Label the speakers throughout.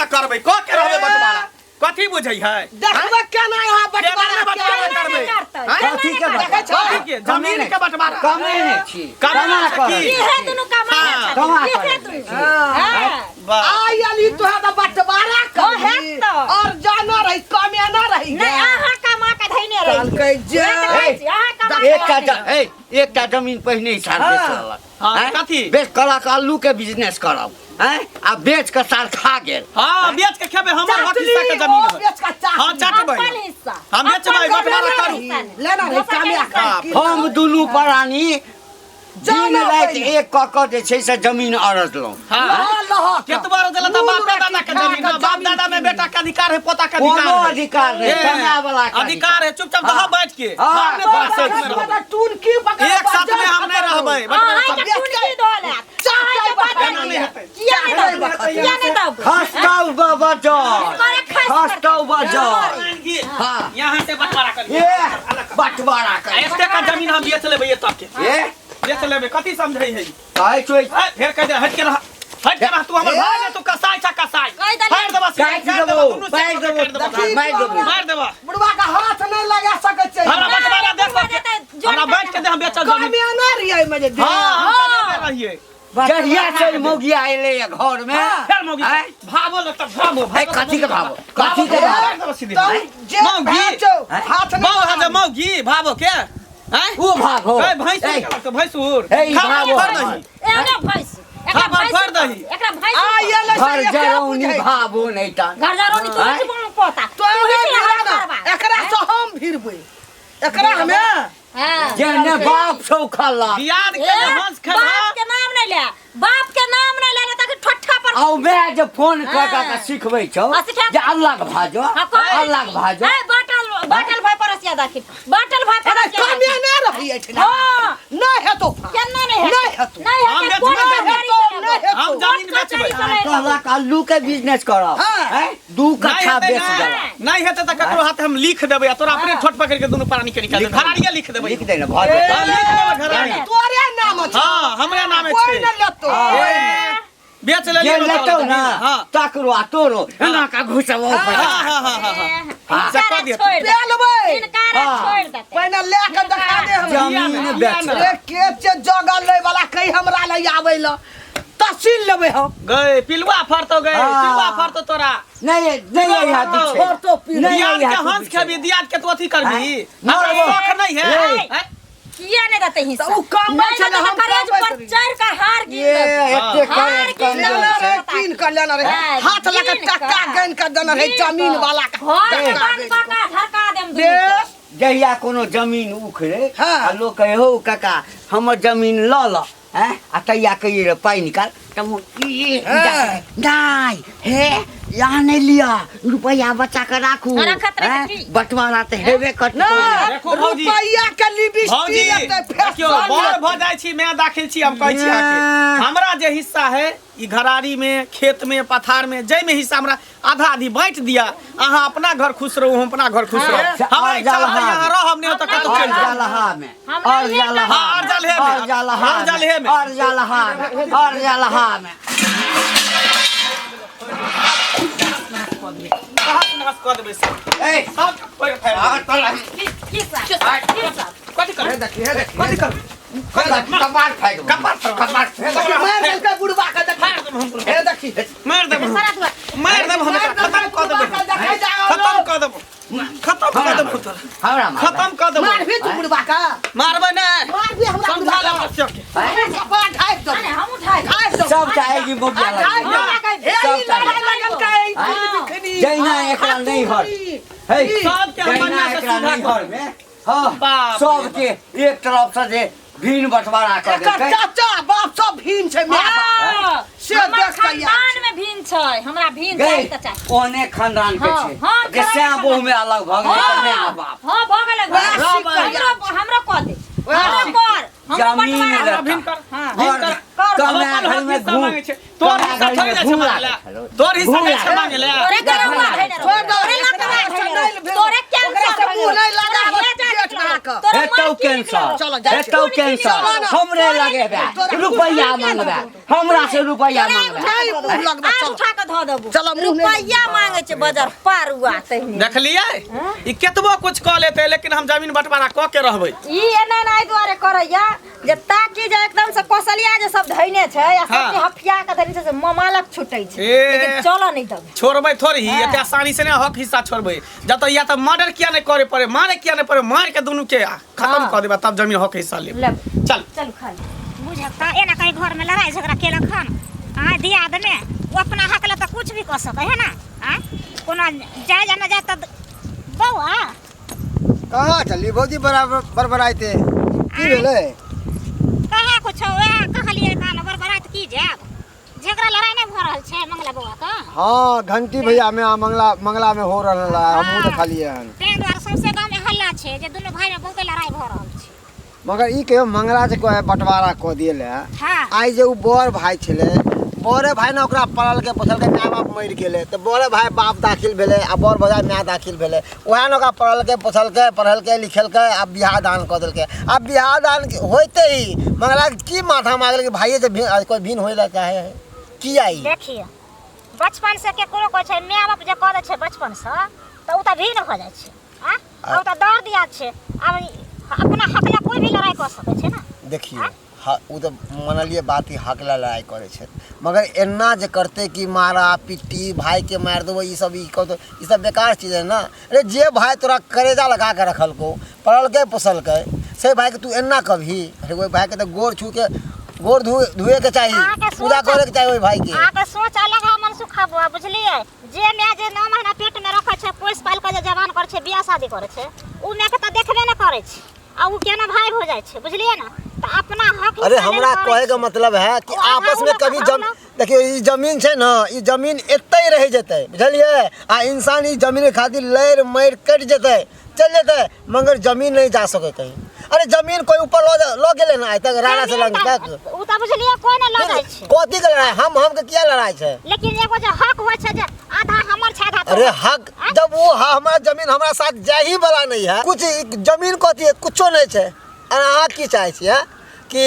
Speaker 1: तऽ करबै कऽ के रहबै बंटवारा कथी बुझै है
Speaker 2: देखबै केना यहाँ
Speaker 1: केना
Speaker 2: बंटवारा
Speaker 1: नहि बंटवारा
Speaker 2: केना
Speaker 1: करबै
Speaker 3: करतै?
Speaker 1: आँय?
Speaker 4: कथी के
Speaker 2: देखै छौ?
Speaker 1: कथी के जमीन के बंटवारा
Speaker 4: कमेने छी
Speaker 1: कमेने
Speaker 4: कमा
Speaker 1: छी।
Speaker 4: करल
Speaker 3: इहे दुनू कमाइ
Speaker 1: हाँ।
Speaker 4: कमा
Speaker 3: इहे
Speaker 4: करल
Speaker 3: दुनू
Speaker 4: छी।
Speaker 3: हाँ।
Speaker 1: वाह
Speaker 2: आयल ई तोरा तऽ बंटवारा
Speaker 3: ओ
Speaker 2: करबी
Speaker 3: हेत तऽ।
Speaker 2: और जाना रही कमेना रही
Speaker 3: नहि अहाँ कमा के धैने रही
Speaker 2: कहलकै जे
Speaker 3: अहाँ कमा के
Speaker 4: एकटा
Speaker 3: धैने
Speaker 4: ज- ए, एकटा जमीन पहिने ही सार बेच लेलक
Speaker 1: हाँ,
Speaker 4: आँय?
Speaker 1: कथी?
Speaker 4: बेच कहलक आलू के बिजनेस करब आँय? आ बेच के सार खा गेल
Speaker 1: हाँ बेच के खेबै हमर हक
Speaker 2: चाटली,
Speaker 1: हिस्सा के जमीन
Speaker 2: ओ
Speaker 1: है
Speaker 2: बेच के चाटली।
Speaker 1: हाँ चाटबै
Speaker 3: अपन हिस्सा
Speaker 1: हम बेचबै
Speaker 3: अपन
Speaker 1: बंटवारा
Speaker 3: हिस्सा
Speaker 1: करू
Speaker 3: नहि।
Speaker 2: लेना रही
Speaker 3: दोसर के
Speaker 2: कामे
Speaker 3: हिस्सा
Speaker 1: हाँ।
Speaker 4: हम दुनू प्राणी दिन
Speaker 2: जाना
Speaker 4: राति
Speaker 2: पहिने।
Speaker 4: एक कऽ कऽ जे छै से जमीन अरजलहुँ
Speaker 1: हाँ
Speaker 2: लह लह के।
Speaker 1: केतबा रजला तऽ
Speaker 2: नून
Speaker 1: बाप दादा
Speaker 2: रोटी
Speaker 1: के
Speaker 2: खा
Speaker 1: जमीन
Speaker 2: कऽ
Speaker 1: है। बाप
Speaker 2: जमीन
Speaker 1: दादा में बेटा के अधिकार है पोता के अधिकार
Speaker 4: कोनो
Speaker 1: है
Speaker 4: अधिकार नहि
Speaker 1: ए,
Speaker 4: कमाए वाला के
Speaker 1: अधिकार है चुपचाप
Speaker 4: हाँ।
Speaker 1: दहा बैठ के
Speaker 4: हाँ।
Speaker 1: हम नहि तोरा साथ में रहबै
Speaker 2: टून की पकड़
Speaker 1: एक साथ में हम नहीं रहबै बंटवारा
Speaker 3: अहाँ के
Speaker 1: करबै।
Speaker 3: टुनकी धऽ लेत। अहाँ के बात
Speaker 1: एना नहि हेतै।
Speaker 3: किया नहि देब? किया नहि देब?
Speaker 4: खसतौ बजर
Speaker 3: करे खसि
Speaker 4: खसतौ बजर हाँ।
Speaker 1: यहाँ से बंटवारा कर
Speaker 4: ए बंटवारा कर
Speaker 1: एते का जमीन हम बेच लेबै एतऽ के
Speaker 4: ए
Speaker 1: बेच लेबै कथी समझै है
Speaker 4: कहै छौ
Speaker 1: ए, फेर कह दे हट के रह हट के रह तू हमर भाई ने तू कसाई छ कसाई
Speaker 3: कहि देलियै।
Speaker 1: फाड़ देबा सीधे,
Speaker 4: काटि
Speaker 1: काटि
Speaker 4: देबौ,
Speaker 1: दुनू
Speaker 4: मारि
Speaker 1: से
Speaker 4: देबौ,
Speaker 1: काटि देबौ
Speaker 4: देखी, मारि देबौ।
Speaker 1: मारि देबा
Speaker 2: बुढ़वा के हाथ नहीं लगा सकै छै
Speaker 1: हमरा बंटवारा देख
Speaker 3: बुढ़वा देतै, जोर
Speaker 1: हमरा बैठ के दे हम बेचल जमीन
Speaker 2: कमे ना रही में जे दे
Speaker 1: हां हम कमे रहिए
Speaker 4: जहिया से मौगिया एलै या घर में
Speaker 2: हाँ।
Speaker 1: फेर मौगी
Speaker 4: आँय?
Speaker 1: भावो लगता भावो
Speaker 4: ए, कथी के भावो? कथी के भावो?
Speaker 1: मारि देबो सीधे
Speaker 2: तब जे
Speaker 1: मौगी।
Speaker 2: भाचो
Speaker 4: आँय?
Speaker 2: हाथ नहीं
Speaker 1: बाऊ
Speaker 2: लगा
Speaker 1: है मौगी भावो के आँय?
Speaker 4: ओ भागो
Speaker 1: ए भैंसुर
Speaker 4: ए,
Speaker 1: के लगतो भैंसुर
Speaker 4: ए, ई
Speaker 1: खा
Speaker 4: भावो
Speaker 1: फड़
Speaker 4: है।
Speaker 1: दही
Speaker 3: एने भैंस एकरा
Speaker 1: खा
Speaker 3: भैंस
Speaker 1: फड़ दही।
Speaker 3: एकरा भैंस
Speaker 2: आ ये ले
Speaker 4: घर जरौनी भावो नहीं ता
Speaker 3: घर जरौनी तू
Speaker 4: आँय?
Speaker 3: ही पोता
Speaker 2: तो
Speaker 3: तू ही
Speaker 2: भिड़ा
Speaker 3: हाथ
Speaker 2: ना
Speaker 3: करबा
Speaker 2: एकरा से हम भिड़बै एकरा हमे
Speaker 3: हां
Speaker 4: जेने बाप छौ खला
Speaker 1: दियाद के
Speaker 3: ए,
Speaker 1: जे हंस खेबा
Speaker 3: बाप के नाम नहीं ले बाप के नाम नहीं ले ताकि ठट्ठा पर
Speaker 4: आउ मैं जे फोन कऽ कऽ के
Speaker 3: हाँ।
Speaker 4: सिखबै छौ
Speaker 3: हाँ, सिखा-
Speaker 4: जे अल्लाह के भाजो
Speaker 3: हाँ, कह
Speaker 4: अल्लाह के भाजो
Speaker 3: ए बाटल बाटल भाई परसिया दाखिल बाटल भाई
Speaker 2: अरे
Speaker 3: परसिया
Speaker 2: कमे
Speaker 3: दाखिल।
Speaker 2: ना रही एठना
Speaker 3: हाँ
Speaker 2: नहीं हेतो
Speaker 3: केना नहीं
Speaker 2: नहीं हेतौ।
Speaker 3: नहीं
Speaker 1: हम
Speaker 3: हेतौ
Speaker 1: बेचबै
Speaker 3: कोर्ट
Speaker 1: जमीन।
Speaker 3: कचहरी चलेबो।
Speaker 2: नहीं हेतौ।
Speaker 1: हम जमीन बेचबै
Speaker 4: कहलक आलू के बिजनेस करब
Speaker 2: हाँ।
Speaker 4: हैं? दू
Speaker 1: नहीं
Speaker 4: कट्ठा
Speaker 1: हेतै
Speaker 4: बेच
Speaker 1: ना।
Speaker 4: देलक
Speaker 1: नहीं हेतै तऽ ककरो हाथ हम लिख देबै आ तोरा अपने ठोट पकड़ के दुनू प्राणी के निकाल देबै घराड़िए लिख देबै
Speaker 4: लिख दे ने भऽ जेतौ।
Speaker 1: हाँ, लिख देबै घराड़ी
Speaker 2: तोरे नाम छै
Speaker 1: हाँ हमरे नामे
Speaker 2: कोई
Speaker 1: छै
Speaker 2: न लेतो
Speaker 1: ए, बेच
Speaker 4: जे
Speaker 1: लेलियै
Speaker 4: लेतौ ना
Speaker 1: हाँ
Speaker 4: तकरो आ तोरो एना का घुसबो
Speaker 1: हाँ हाँ हाँ हाँ हाँ
Speaker 4: हाँ।
Speaker 1: से कऽ दिअ।
Speaker 3: छोड़ दे
Speaker 2: पेलबै
Speaker 3: इनकारा
Speaker 4: हाँ।
Speaker 3: छोड़ देते
Speaker 2: पहिने ले के देखा दे हमरा
Speaker 4: जमीन बेच
Speaker 2: रे के छै जगह लै वाला कहीं हमरा लग आबै ल तहसील लेबै हम
Speaker 1: गए पिलुआ फरतो गए
Speaker 4: हाँ।
Speaker 1: पिलुआ फरतो तोरा
Speaker 4: नहीं नहीं यहाँ
Speaker 1: हाँ।
Speaker 4: पीछे
Speaker 2: फरतो पी
Speaker 4: नहीं
Speaker 1: दियाद के
Speaker 4: यहाँ
Speaker 1: हंस
Speaker 4: पीछे।
Speaker 1: खेबी दियाद के तू अथी करबी
Speaker 4: हाँ।
Speaker 1: हमरा
Speaker 4: मरबो।
Speaker 1: शौक नहीं है
Speaker 4: ए।
Speaker 1: हैं?
Speaker 3: किया नहीं देते हिस्सा
Speaker 2: तऽ ओ कम
Speaker 3: नहीं
Speaker 2: छलै,
Speaker 3: देते
Speaker 2: हम
Speaker 3: तऽ करेज
Speaker 2: कम
Speaker 3: पर
Speaker 2: करी।
Speaker 3: चढ़ के हार गिन
Speaker 4: ये
Speaker 3: देते।
Speaker 4: एते
Speaker 3: हार
Speaker 4: करे
Speaker 3: गिन
Speaker 4: कमजोर
Speaker 2: लेना
Speaker 4: छै।
Speaker 2: रहे कीन कर लेना रहे
Speaker 3: हाँ,
Speaker 2: हाथ लगा
Speaker 3: कीन
Speaker 2: टक्का
Speaker 3: कऽ।
Speaker 2: गन कर देना रहे
Speaker 3: कीन
Speaker 2: जमीन
Speaker 3: कऽ।
Speaker 2: वाला का
Speaker 3: घर में
Speaker 2: टक्का
Speaker 3: बंद
Speaker 2: गन
Speaker 3: कऽ
Speaker 2: कऽ।
Speaker 3: के झरका देम दुनू के।
Speaker 2: बेस
Speaker 4: जहिया कोनो जमीन उखड़े
Speaker 2: हाँ।
Speaker 4: आ लोग कहे हौ काका हमर जमीन लऽ लऽ हैं आ तहिया कहिए रे पाइ निकाल तब वो ई
Speaker 2: हाँ।
Speaker 4: नहीं हे यहाँ नहीं लिया रुपया बचा कर राखू
Speaker 3: हाँ, रखत रहे
Speaker 4: हैं?
Speaker 3: की?
Speaker 4: बंटवारा तऽ हेबे करतै
Speaker 2: ना
Speaker 1: देखो भौजी।
Speaker 2: रुपैया के
Speaker 1: भौजी
Speaker 2: लिपस्टिक लेतै
Speaker 1: देखियौ
Speaker 2: फैशन
Speaker 1: बड़
Speaker 2: लेतै।
Speaker 1: भऽ जाइ छी मैं दाखिल छी हम कहै छी अहाँके हमरा जे हिस्सा है ई घरारी में खेत में पथार में जाहिमे हिस्सा हमरा आधा आधी बांटि दिया अहाँ अपना घर खुश रहू हम अपना घर खुश रहू हमरा इच्छा रहत यहाँ रहब नहीं तऽ कतौ
Speaker 4: और
Speaker 1: चलि जायब
Speaker 4: जलहा में
Speaker 3: हमरा
Speaker 4: और
Speaker 3: ये
Speaker 4: जलहा
Speaker 1: हाँ, और जलहे में।
Speaker 4: और जलहा
Speaker 1: और जलहे में।
Speaker 4: और जलहा में और जलहा में
Speaker 1: तहस नहस कऽ देबै सब
Speaker 4: ए
Speaker 1: सब कोइ फायदा
Speaker 3: की की सब की सब
Speaker 1: कथी करबै
Speaker 4: देखी हे देखी
Speaker 1: कथी करबै
Speaker 4: कपार फाड़ि देबौ।
Speaker 1: कपार फाड़ि देबौ।
Speaker 4: कपार फाड़ि देबौ।
Speaker 2: मार देलकै बुढ़बा के देखा
Speaker 1: मारि देब हम
Speaker 2: हे देखी
Speaker 1: मारि देब हम
Speaker 3: सारा दुआर
Speaker 1: मारि देब हम एकरा, खतम कऽ देबै
Speaker 2: बुढ़बा के देखै जाओ
Speaker 1: खतम कऽ देब खतम कऽ देब तोरा
Speaker 4: हमरा मारबै।
Speaker 1: खतम कऽ देब
Speaker 2: मारबी तू बुढ़बा के
Speaker 1: मारबै नहि
Speaker 2: मारबी हमरा
Speaker 1: समझा
Speaker 2: बुढ़बा
Speaker 1: ले
Speaker 2: के
Speaker 1: बच्चा के
Speaker 2: कपार ढाकि देबौ
Speaker 3: अरे हम उठाइ
Speaker 2: ढाकि देबौ
Speaker 4: सब चाहेगी मुखिया
Speaker 2: ढाकि
Speaker 4: लग
Speaker 2: देबौ। हे ई
Speaker 4: सब
Speaker 2: लड़ाई लगल के ई
Speaker 3: हाँ।
Speaker 2: बिखनी
Speaker 4: जहिना एकरा नहीं हर हे
Speaker 1: सबके हम
Speaker 4: जहिना
Speaker 1: बढ़िआँ से
Speaker 4: एकरा
Speaker 1: सीधा
Speaker 4: नहीं हर में हाँ
Speaker 1: बाप रे
Speaker 4: सबके एक तरफ से जे भीन बंटवारा कऽ
Speaker 2: एकर
Speaker 4: देलकै
Speaker 2: चाचा बाप सब भीन छै my बाप
Speaker 3: हाँ,
Speaker 2: से
Speaker 3: हमर
Speaker 2: देख के याद
Speaker 3: खानदान में भिन्न छै हमरा भिन्न
Speaker 4: गई
Speaker 3: चाही तऽ चाही
Speaker 4: ओने खानदान के
Speaker 3: हाँ,
Speaker 4: छै
Speaker 3: हाँ,
Speaker 4: जे
Speaker 3: खानदान
Speaker 4: सैं बहु में अलग भऽ गेलै
Speaker 3: हाँ,
Speaker 4: तऽ माय बाप
Speaker 3: हाँ भऽ गेलै
Speaker 2: वएह
Speaker 3: हमरो
Speaker 2: सिखल
Speaker 3: हमरो हमरो कऽ दे
Speaker 2: वएह
Speaker 3: हमरो
Speaker 2: सिखल।
Speaker 3: कर हमरो
Speaker 4: जमीन
Speaker 3: बंटवारा
Speaker 4: लेता।
Speaker 1: भिन्न कर
Speaker 3: हाँ।
Speaker 1: भिन्न
Speaker 4: और
Speaker 1: कर
Speaker 3: कर,
Speaker 4: कमाए
Speaker 1: अपन
Speaker 4: घर
Speaker 1: हक
Speaker 4: में
Speaker 1: हिस्सा
Speaker 4: घूम
Speaker 1: मांगे छै तोर
Speaker 4: कमाए
Speaker 1: हिस्सा
Speaker 4: घर
Speaker 1: थोड़े
Speaker 4: में
Speaker 1: जाइ छै
Speaker 4: घूम
Speaker 1: मांगे ले
Speaker 4: लागल छलौ।
Speaker 1: तोर हिस्सा
Speaker 4: घूम
Speaker 1: जाइ छै
Speaker 4: लागल।
Speaker 1: मांगे ले
Speaker 3: तोरे गरौआ धैने रहो।
Speaker 2: छोड़ दो,
Speaker 3: तोरे
Speaker 2: एकरा
Speaker 3: लतवा धैने
Speaker 2: से
Speaker 3: रहो।
Speaker 2: नहि
Speaker 3: तोरे
Speaker 2: ओकरा
Speaker 3: कैंसर
Speaker 2: से मुँह नहि
Speaker 3: तोरा
Speaker 2: लगाबऽ,
Speaker 3: हे जाइत
Speaker 2: पेट
Speaker 3: रहो।
Speaker 2: बना कऽ।
Speaker 3: तोरा
Speaker 4: हे हेतौ
Speaker 3: की
Speaker 4: कैंसर।
Speaker 2: चलो, जाइ छी।
Speaker 4: हेतौ कैंसर।
Speaker 2: चलो ना।
Speaker 4: हमरे लगेबे रुपैआ मांगबे, हमरा से रुपैआ मांगबे।
Speaker 2: नहि मुँह लगबे,
Speaker 3: आर
Speaker 2: चलो।
Speaker 3: उठा के धऽ देबो।
Speaker 2: चलो, मुँह नहि
Speaker 3: रुपैआ मांगे छै बजर पारुआ तहिने।
Speaker 1: देखलियै, ई केतबो कुछ कऽ लेतै लेकिन हम जमीन बंटवारा कऽ के रहबै।
Speaker 3: ई एना एना एहि दुआरे करैया जे ताकि जे एकदम से कौशलिया जे सब धैने छै आ
Speaker 1: हाँ।
Speaker 3: सबके हफिया के धैने छै से ममालक छूटै छै,
Speaker 1: ए।
Speaker 3: लेकिन चलऽ नहि देबै।
Speaker 1: छोड़बै थोड़ी ही, एते आसानी से नहीं हक हिस्सा छोड़बै। जब तक या तऽ मर्डर किया नहीं करे पड़े, मारे किया नहीं पड़े, मार के दुनू के खत्म
Speaker 3: हाँ।
Speaker 1: कऽ देबै, तब जमीन हक हिस्सा लेब।
Speaker 3: लेब।
Speaker 1: चल
Speaker 3: चलू खा ले। बुझक तऽ एना कहीं घर में लड़ाई झगड़ा केलक हन आय दियाद में, ओ अपना हक लए तऽ कुछ भी कऽ सकै है ना। आय कोनो जाय या ना जाय तऽ बौआ
Speaker 5: कहाँ चली भौजी बराबर बड़बड़ाइते की भेलै?
Speaker 3: कहाँ कुछ वएह कहलियै कान बड़बड़ाइत की जायब, झगड़ा लड़ाई नहि भऽ रहल छै मंगला बौआ के।
Speaker 5: हाँ, घंटी भैया में आ मंगला मंगला में हो रहल है, हमहूँ देखलियै हन।
Speaker 3: ताहि दुआरे सौंसे गाँव में हल्ला छै जे दुनू भाई में बहुते लड़ाई भऽ रहल छै।
Speaker 5: मगर ई कहियो मंगला जे कोइ बंटवारा कऽ देल है।
Speaker 3: हाँ।
Speaker 5: आइ जे उ बड़ भाई छलै, बड़े भाई ने ओकरा पललकै पोसलकै, माय बाप मरि गेलै तऽ बड़े भाई बाप दाखिल भेलै आ बड़ भौजाइ माय दाखिल भेलै, वएह ने ओकरा पललकै पोसलकै पढ़लकै लिखेलकै आ बियाह दान कऽ देलकै। आ बियाह दान होइते ही मंगलाके की माथामे आ गेलै कि भाइये से कोइ भिन्न होइ लए चाहै है किया ई?
Speaker 3: देखियौ बचपन से केकरो कहै छै माय बाप जे कऽ दै छै बचपन से तऽ ओ तऽ भिन्न भऽ जाइ छै। आ ओ तऽ दर्द याद छै, आब अपना हक लए कोइ भी लड़ाइ कऽ सकै छै ने।
Speaker 5: देखियौ ओ तऽ मनलियै बात कि हक लए लड़ाइ करै छै, मगर एना जे करतै कि मारा पिट्टी भाइके मारि देबो ई सब ई कऽ ई सब बेकार चीज है ना। अरे जे भाइ तोरा करेजा लगा के रखलकौ, पललकै पोसलकै, से भाइके तू एना कभी? अरे ओहि भाइके तऽ गोर छूके गोर धुएके चाही, पूजा करैके चाही ओहि भाइके।
Speaker 3: अहाँके सोच अलग है मनसुखा बुआ, बुझलियै? जे माय जे 9 महीना पेट में रखै छै, पोसि पालि कऽ जे जवान करै छै, बियाह शादी करै छै, उ मायके तऽ देखबे नहि करै छै आ उ केना भाइ हो जाइ छै, बुझलियै ने? तऽ अपना हक
Speaker 5: अरे
Speaker 3: हिस्सा लेल
Speaker 5: हमरा
Speaker 3: करै
Speaker 5: कहे के
Speaker 3: छै।
Speaker 5: मतलब है कि
Speaker 3: ओ आधा
Speaker 5: आपस में
Speaker 3: उ
Speaker 5: कभी
Speaker 3: लोग
Speaker 5: जम देखियौ ई जमीन छै ने, ई जमीन एतै रहि जेतै, बुझलियै? आ इंसान ई जमीन के खातिर लड़ि मरि कटि जेतै, चलि जेतै, मगर जमीन नहीं जा सकै कहीं। अरे जमीन कोई ऊपर लऽ गेलै ने आइ तक राणा से लंग तक।
Speaker 3: उ तऽ बुझलियै कोई नहि लऽ जाइ छै।
Speaker 5: कथी के लड़ाई? हम के किया लड़ाई छै?
Speaker 3: लेकिन एगो जे हक होइ छै जे आधा हमर छै आधा
Speaker 5: अरे
Speaker 3: तोहर।
Speaker 5: हक जब वो हमारा जमीन हमारा साथ जाही वाला नहीं है, कुछ जमीन कथी है, कुछो नहीं छै। और अहाँ की चाहै छियै कि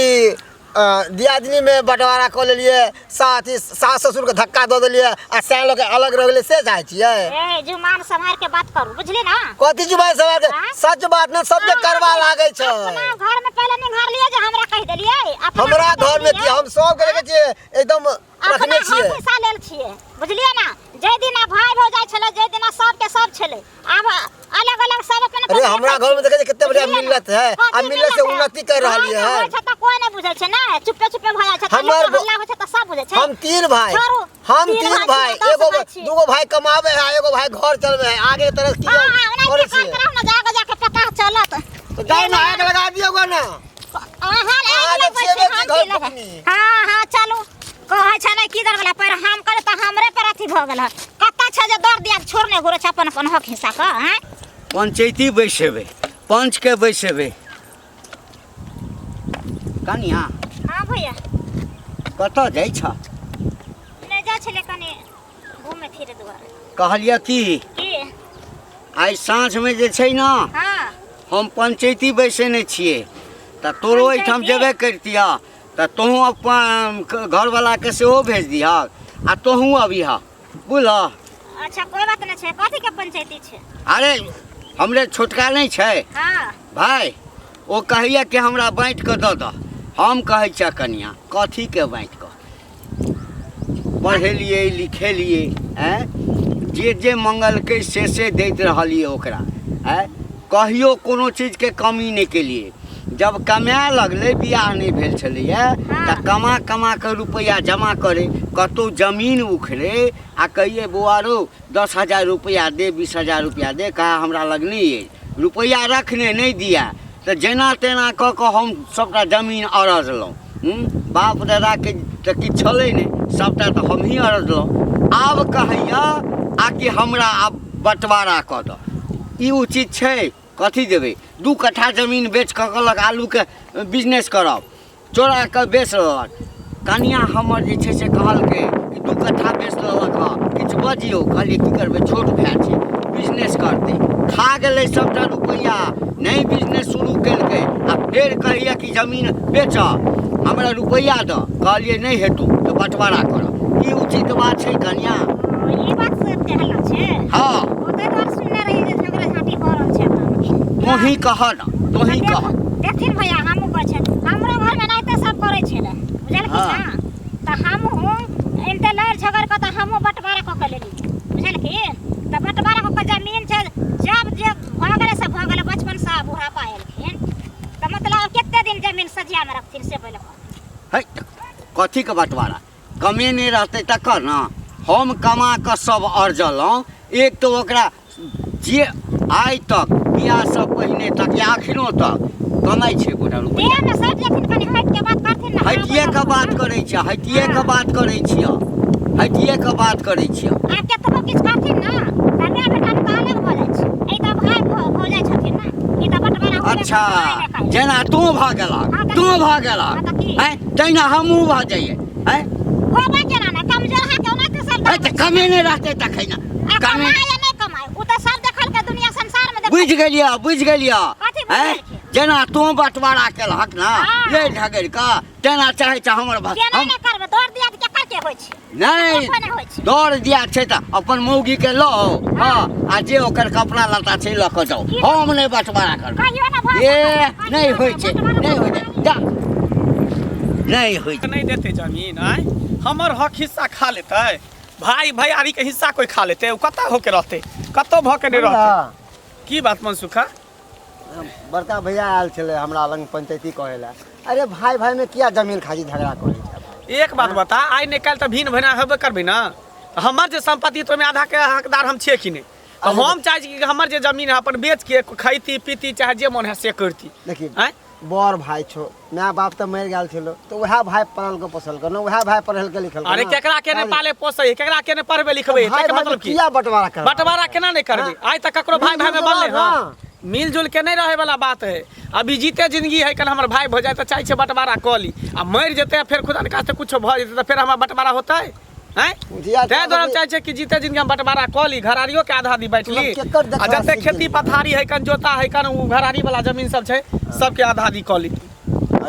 Speaker 5: दियादनी में बंटवारा कऽ लेलियै, साथ ही सास ससुर के धक्का दऽ देलियै आ सैन लोग के अलग रह गेलै, से चाहै छियै?
Speaker 3: ए जुमान सम्हार के बात करू, बुझली ना?
Speaker 5: कथी जुमान सम्हार के?
Speaker 3: हाँ?
Speaker 5: सच बात ने सबके करवा लागै छै।
Speaker 3: अपना घर में पहले नहीं घर लिए जे हमरा कहि देलियै, अपना
Speaker 5: हमरा
Speaker 3: घर
Speaker 5: घर में की हम सब के देखै छियै एकदम
Speaker 3: अपना
Speaker 5: रखने छियै।
Speaker 3: हक हिस्सा लेल छियै, बुझलियै ना? जे दिना भाई भौ जाइ छलै, जे दिना सबके सब छलै, आब अलग अलग सब अपन अपन
Speaker 5: अरे हमरा
Speaker 3: देखै
Speaker 5: घर में देखै छियै कते बढ़िया
Speaker 3: बुझलियै ना?
Speaker 5: मिलत है, आ
Speaker 3: कथी
Speaker 5: मिलत से
Speaker 3: मिलत है?
Speaker 5: उन्नति कर रहलियै
Speaker 3: घर में
Speaker 5: है।
Speaker 3: होइ छै तऽ कोइ नहि बुझै छै ने, चुपे चुपे भऽ जाइ छै, तऽ
Speaker 5: हमर
Speaker 3: लोक हल्ला होइ छै तऽ सब बुझै छै।
Speaker 5: हम तीन भाई,
Speaker 3: छोड़ू,
Speaker 5: हम
Speaker 3: तीन
Speaker 5: तीन
Speaker 3: भाई
Speaker 5: भाई,
Speaker 3: छियै, दस
Speaker 5: एगो
Speaker 3: भाई छियै।
Speaker 5: दूगो भाई कमाबे है, एगो भाई घर चलबे है, आगे तरह की
Speaker 3: हाँ, हाँ, ओनाहिते
Speaker 5: करै
Speaker 3: करैत
Speaker 5: छियै।
Speaker 3: रहू ने, जाके जाके पता चलत।
Speaker 5: तऽ जाउ ने, आगि लगा दियौ गो ने।
Speaker 3: अहाँ आगि
Speaker 5: अहाँ
Speaker 3: लगबै
Speaker 5: जे
Speaker 3: छी,
Speaker 5: छियै
Speaker 3: हम
Speaker 5: घर
Speaker 3: की लगबै?
Speaker 5: फुकनी।
Speaker 3: हाँ, हाँ, चलू। कहै छै ने की दर वाला पर हम करे तऽ हमरे पर अथी भऽ गेल हँ। कतऽ छै जे दर दिया छोड़ने घुरै छै अपन अपन हक हिस्सा के, आँय?
Speaker 4: पंचैती बैसेबै, पंच के बैसेबै। कनिया।
Speaker 3: हाँ भैया।
Speaker 4: कतऽ जाइ छ?
Speaker 3: नहि जाइ छलियै कनि घूमे फिरे दुआरे।
Speaker 4: कहलियै की?
Speaker 3: की?
Speaker 4: आइ साँझमे जे छै ने,
Speaker 3: हाँ।
Speaker 4: हम पंचैती बैसेने छियै, तऽ तोरो एहिठाम
Speaker 3: पंचैती?
Speaker 4: जेबे करितिह तऽ तोहूँ अपन घरवलाके सेहो भेज दिहक आ तोहूँ अबिहऽ, बुझलह?
Speaker 3: अच्छा कोई बात नहीं छै। कथी के पंचायती छै?
Speaker 4: अरे हमरे छोटका नहीं छै।
Speaker 3: हाँ।
Speaker 4: भाई, ओ कहैया कि हमरा बाँटि कऽ दऽ दऽ। हम कहै छियै कनिया कथी के बाँटि कऽ? पढ़ेलियै लिखेलियै, आँय, जे जे मंगलकै से से दैत रहलियै ओकरा, आँय, कहियो कोनो चीजके कमी नहि केलियै। जब कमाए लगलै, बियाह नहि भेल छलैए तऽ कमा कमा कऽ रुपैआ जमा करै, कतहु जमीन उखड़ै आ कहियै बौआ रौ 10,000 रुपैआ दे, 20,000 रुपैआ दे, कहा हमरा लग नहि अइ रुपैआ, रखने नहि दिया, तऽ जेना तेना कऽ कऽ हम सभटा जमीन अरजलहुँ। बाप दादाके तऽ किछु छलै नहि, सभटा तऽ हमहीँ अरजलहुँ। आब कहैया आ कि हमरा आब बँटवारा कऽ दऽ, ई उचित छै? कथी देबै? 2 कट्ठा जमीन बेच कऽ कहलक आलूके बिजनेस करब, चोरा कऽ बेच लेलक। कनिया हमर जे छै से कहलकै कि 2 कट्ठा बेच लेलक हँ, किछु बजियौ। कहलियै की करबै, छोट भाय छै, बिजनेस करतै। खा गेलै सभटा रुपैआ, नहि बिजनेस शुरू केलकै आ फेर कहैए कि जमीन बेच हमरा रुपैआ दऽ कहलियै नहि हेतौ तऽ बँटवारा कर ई उचित बात छै कनिया
Speaker 3: ई बात से एते हल्ला छै
Speaker 4: हँ
Speaker 3: ओ ताहि दुआरे सुनने रही जे झगड़ा झाँटी भऽ रहल छै एखन।
Speaker 4: तोही कह न तोही कह
Speaker 3: देखथिन भैया हमहूँ कहै छै हमरो घरमे एनाहिते सब करै छलै बुझलखिन
Speaker 4: हँ।
Speaker 3: ने तऽ हमहूँ एनाहिते लड़ि झगड़ि कऽ तऽ हमहूँ बँटवारा कऽ के लेलियै बुझलखिन तऽ बँटवारा कऽ के जमीन छै जब जे भऽ गेलै से भऽ गेलै बचपनसँ बुढ़ापा एलखिन तऽ मतलब कते दिन जमीन सजियामे रखथिन से पहिले कहथिन
Speaker 4: है कथीके बँटवारा कमेने रहतै तकर ने हम कमा कऽ सब अरजलहुँ एक तऽ ओकरा जे आइ तक बियाहसँ पहिने तक या अखनो तक कमाइ छै गोटा रुपैआ
Speaker 3: देह मे सटि जेथिन कनि हटि के बात करथिन ने
Speaker 4: हटिए के बात करै छियै हटिए के बात करै छियै हटिए के बात करै छियै
Speaker 3: आब केतबो किछु करथिन ने तऽ माय बेटा मे तऽ अलग भऽ जाइ छै ई तऽ भाय भऽ जाइ छथिन ने ई तऽ बँटवारा होबे
Speaker 4: अच्छा
Speaker 3: करतै, नहि खाइ।
Speaker 4: जेना तू भऽ गेलह
Speaker 3: हँ, तऽ
Speaker 4: तू
Speaker 3: की?
Speaker 4: भऽ गेलह
Speaker 3: हँ, तऽ की?
Speaker 4: आँय तहिना हमहूँ भऽ जइयै आँय
Speaker 3: होबे केना ने कमजोरहा के ओनाहिते सब
Speaker 4: आँय तऽ कमेने रहतै तखन
Speaker 3: आ
Speaker 4: कमे
Speaker 3: कमाय या नहि कमाय ओ तऽ सब देखलकै दुनिया संसार मे देखलकै
Speaker 4: बुझि गेलियै बुझि गेलियै
Speaker 3: कथी बुझि
Speaker 4: आँय
Speaker 3: गेलखिन?
Speaker 4: जेना तू बँटवारा केलहक ने
Speaker 3: हँ।
Speaker 4: लड़ि झगड़ि कऽ तेना चाहै छै हमर
Speaker 3: केना
Speaker 4: हम
Speaker 3: नहि करबै दौड़ दिया तऽ केकर के होइ छै
Speaker 4: नहि
Speaker 3: केकर नहि होइ छै
Speaker 4: दौड़ दिया छै तऽ अपन मौगीके लऽ हँ आ जे ओकर कपड़ा लत्ता छै लऽ कऽ जाउ हम नहि बँटवारा करबै
Speaker 3: कहियो ने भऽ
Speaker 4: ए
Speaker 3: सकत,
Speaker 4: नहि
Speaker 3: कहियो
Speaker 4: होइ
Speaker 3: ने,
Speaker 4: छै
Speaker 3: बँटवारा
Speaker 4: नहि होइ छै जा नहि होइ छै
Speaker 1: नहि देतै जमीन आँय हमर हक हिस्सा खा लेतै भाई भैयारी के हिस्सा कोई खा लेतै ओ कतऽ होके रहतै कतौ भऽ के नहि रहतै की बात मनसुखा
Speaker 5: बड़का भैया आयल छलै हमरा लग पंचायती कहै लए अरे भाई भाई में किया जमीन खातिर झगड़ा करै छै
Speaker 1: एक बात बता आइ नहि काल्हि तऽ भिन भेना हेबे करबै ने तऽ हमर जे सम्पत्ति तऽ ओहिमे आधाके हकदार हम छियै कि नहि तऽ हम चाहै छी कि हमर जे जमीन है अपन बेच के खैती पीती चाहे जे मन है से करती
Speaker 5: देखी
Speaker 1: आँय
Speaker 5: बड़ भाई छौ माय बाप तऽ मरि गेल छलो तऽ उएह भाई पढ़लको पोसलको ने उएह भाई पढ़लके लिखलको
Speaker 1: अरे
Speaker 5: ने।
Speaker 1: केकरा के नहि पाले पोसै केकरा के नहि पढ़बै लिखबै
Speaker 5: भाई
Speaker 1: ताहिके
Speaker 5: भाई में
Speaker 1: मतलब की
Speaker 5: किया बंटवारा करबा
Speaker 1: बंटवारा केना नहि करबै आइ तक ककरो भाई भाई में
Speaker 5: मिलजुल
Speaker 1: बनलै
Speaker 5: के
Speaker 1: हँ
Speaker 5: रह,
Speaker 1: मिलजुल के नहि रहै वाला बात है अभी जीते जिंदगी है कल हमर भाई भऽ जाए तऽ चाहै छै बंटवारा कऽ ली आ मरि जेतै आ फेर खुदा निकास कुछो भऽ जेतै तऽ फेर हमरा बंटवारा होतै आँय
Speaker 5: बुझिया
Speaker 1: ताहि दुआरे हम चाहै छियै कि जीते जिंदगी हम बंटवारा कऽ ली घरारियो के आधा आधी बाँटि ली
Speaker 5: मतलब केकर
Speaker 1: आ
Speaker 5: देखला
Speaker 1: जते
Speaker 5: सीख
Speaker 1: खेती
Speaker 5: गेली?
Speaker 1: पथारी है कन जोता है कन ओ घरारी वाला जमीन सब छै सबके आधा आधी कऽ ली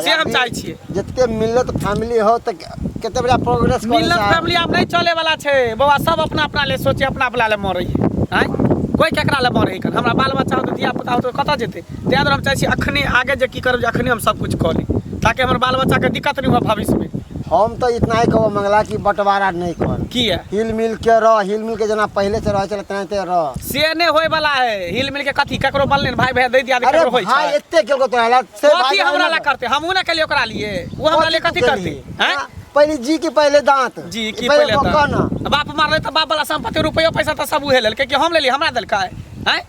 Speaker 1: से हम चाहै छियै
Speaker 5: जते मिलत फैमिली हो तऽ कते बड़ा प्रोग्रेस करै
Speaker 1: मिलत
Speaker 5: छै
Speaker 1: फैमिली आब नहि चले वाला छै बौआ सब अपना अपना ले सोचे अपना अपना ले मरै है आँय कोई केकरा ले मरै है कन हमरा बाल बच्चा होतै धिया पुता होतै कतऽ जेतै ताहि दुआरे हम चाहै छी अखने आगे जे की करब जे अखने हम सब कुछ कऽ ली ताकि हमर बाल बच्चाके दिक्कत नहि हुए भविष्यमे
Speaker 5: हम तऽ इतना ही कहबो मंगला कि बंटवारा नहीं कर
Speaker 1: किया
Speaker 5: हिल मिल के रह हिल मिल के जेना पहले से रहे छलै तेनाहिते रह
Speaker 1: से नहि होय वाला है हिल मिल के कथी ककरो बनले भाई भैया दे दिया
Speaker 5: अरे
Speaker 1: ककरो होय
Speaker 5: भाई
Speaker 1: छै
Speaker 5: एते केलको तोरा ला से
Speaker 1: कथी हमरा ला करते हमहूँ ना केलिए ओकरा लिए वो हमरा लिए कथी करते हैं
Speaker 5: पहले जी के पहले दांत
Speaker 1: जी की पहले
Speaker 5: पहले
Speaker 1: दांत।
Speaker 5: ना
Speaker 1: बाप मारले तऽ बाप वाला संपत्ति रुपयो पैसा तऽ सब उहे लेलकै कि हम लेली हमरा देलकै हैं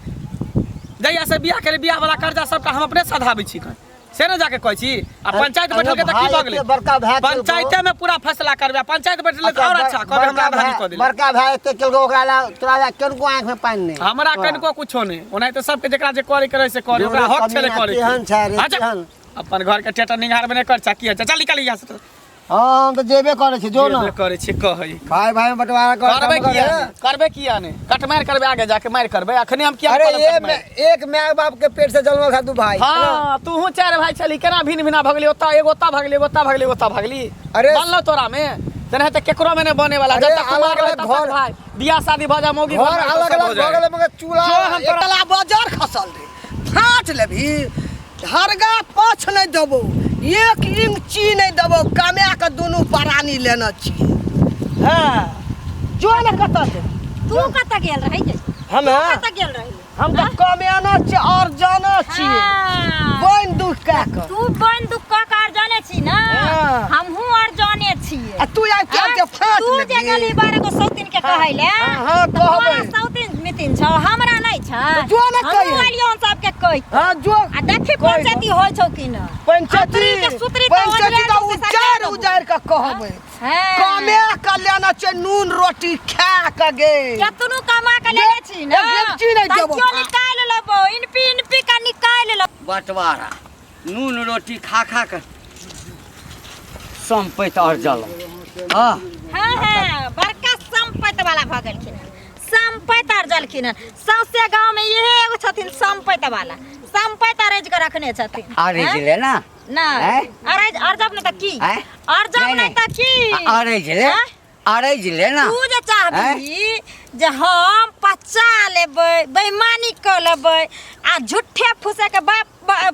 Speaker 1: जहिया से बियाह केली बियाह वाला कर्जा सबटा हम अपने सधाबै छी कन से ने जाके कहै छी आ पंचायत
Speaker 5: अरे
Speaker 1: बैठल के तऽ की
Speaker 5: भाई,
Speaker 1: भऽ गेलै
Speaker 5: एते बड़का भए गेलको।
Speaker 1: पंचायते में पूरा फैसला करबै आ पंचायत बैठल तऽ और अच्छा कहबै हमरा आधा नहीं कऽ देले
Speaker 5: बड़का भाई एते केलको ओकरा ला तोरा ला कनको आँख में पानि नहीं
Speaker 1: हमरा कनिको कुछो नहि ओनाहिते सबके जेकरा जे करे के रहै से करे ओकरा हक छलै करे के।
Speaker 5: केहन छै रे
Speaker 1: अच्छा,
Speaker 5: केहन
Speaker 1: अपन घर के टेटर निघार में नहि कर की चल निकाल यहाँ से
Speaker 5: हाँ हम तऽ जेबे करै छी जो ना
Speaker 1: जेबे करै छी कहै
Speaker 5: भाई भाई में बंटवारा कर
Speaker 1: करबै
Speaker 5: काम कर,
Speaker 1: किया
Speaker 5: हे।
Speaker 1: नहि? करबै किया नहि कटमारि करबै आगे जाके मारि करबै अखने हम किया
Speaker 5: अरे
Speaker 1: कहलहुँ
Speaker 5: ये
Speaker 1: कटमारि?
Speaker 5: एक माय बाप के पेट से जन्मल था दू भाई
Speaker 1: हाँ तूहू चारि भाई छली केना भिन भिना भगली ओतऽ एगो ओतऽ भगली एगो ओतऽ भगली एगो ओतऽ भगली
Speaker 5: अरे-
Speaker 1: बनलो तोरा में तेनाहिते केकरो में नहि बने वाला
Speaker 5: अरे
Speaker 1: जब तक कुमार
Speaker 5: अलग
Speaker 1: रहे
Speaker 5: अलग
Speaker 1: तब तक
Speaker 5: घर-
Speaker 1: भाई बियाह शादी भऽ जाए मौगी
Speaker 5: घर
Speaker 1: घर
Speaker 5: अलग अलग भऽ गेलै मगर चूल्हा
Speaker 1: जो हम तोरा-
Speaker 2: तला बजर खसल रे फाट लेबही हरगा पाछ नहि देबो एक इंची नहि देबो कमा कऽ दुनू प्राणी लेने छियै हँ जो ने कतऽ से
Speaker 3: तू कतऽ गेल रही गे?
Speaker 2: हम
Speaker 3: तू कतऽ गेल रही
Speaker 2: हम तऽ कमेना छियै और जाना छियै
Speaker 3: हाँ।
Speaker 2: बनि दुख कए कऽ
Speaker 3: तू बन दुख कऽ के और जाने छी ना
Speaker 2: हाँ।
Speaker 3: हमहूँ और जाने छियै
Speaker 2: आ तू आबि के आबि के फाट
Speaker 3: तू जे
Speaker 2: लेबही
Speaker 3: गेली बारे को सौतिन के कहै ले
Speaker 2: हाँ, हाँ,
Speaker 3: तऽ तोरा
Speaker 2: कहबै।
Speaker 3: सौतिन मितिन छौ हमरा नहि छै
Speaker 2: तऽ जो ने
Speaker 3: हमहूँ
Speaker 2: कही।
Speaker 3: एलियौ हन सबके कहि
Speaker 2: हँ जो
Speaker 3: आ देखी
Speaker 2: कहि दो।
Speaker 3: पंचायती होइ छौ कि न
Speaker 2: पंचायती
Speaker 3: अतरी के सुतरी तऽ
Speaker 2: पंचायती
Speaker 3: ओझरा
Speaker 2: तऽ
Speaker 3: जेतै,
Speaker 2: उजाड़ि
Speaker 3: सरकार देबो।
Speaker 2: उजाड़ि कऽ कहबै
Speaker 3: हाँ।
Speaker 2: कमे कऽ लेना छै नून रोटी खा कऽ गे
Speaker 3: केतनो कमा के लेने छी ना
Speaker 2: एक इंची नहि देबो।
Speaker 3: क्यों निकालि लेबो इनपी इनपी का निकालि लेबो
Speaker 4: बँटवारा नून रोटी खा खा कऽ सम्पति अरजल हँ
Speaker 3: हाँ हाँ बड़का संपत्ति वाला भऽ गेलखिन हन संपत्ति अर्जलखिन हन सौंसे गाँव में इहे एगो छथिन संपत्ति वाला संपैत अरेज के रखने छथिन।
Speaker 4: अरेज
Speaker 3: हैं?
Speaker 4: ले ना।
Speaker 3: नहि
Speaker 4: हैं?
Speaker 3: अरेज अरजब नहि तऽ की?
Speaker 4: हैं?
Speaker 3: अरजब
Speaker 4: नहीं,
Speaker 3: नहि
Speaker 4: नहीं।
Speaker 3: तऽ की?
Speaker 4: अरेज ले,
Speaker 3: हैं?
Speaker 4: अरेज ले ना।
Speaker 3: तू जे चाहबी जे हम पचा लेबै, बेईमानी कऽ लेबै आ झूठे फूसे के बाप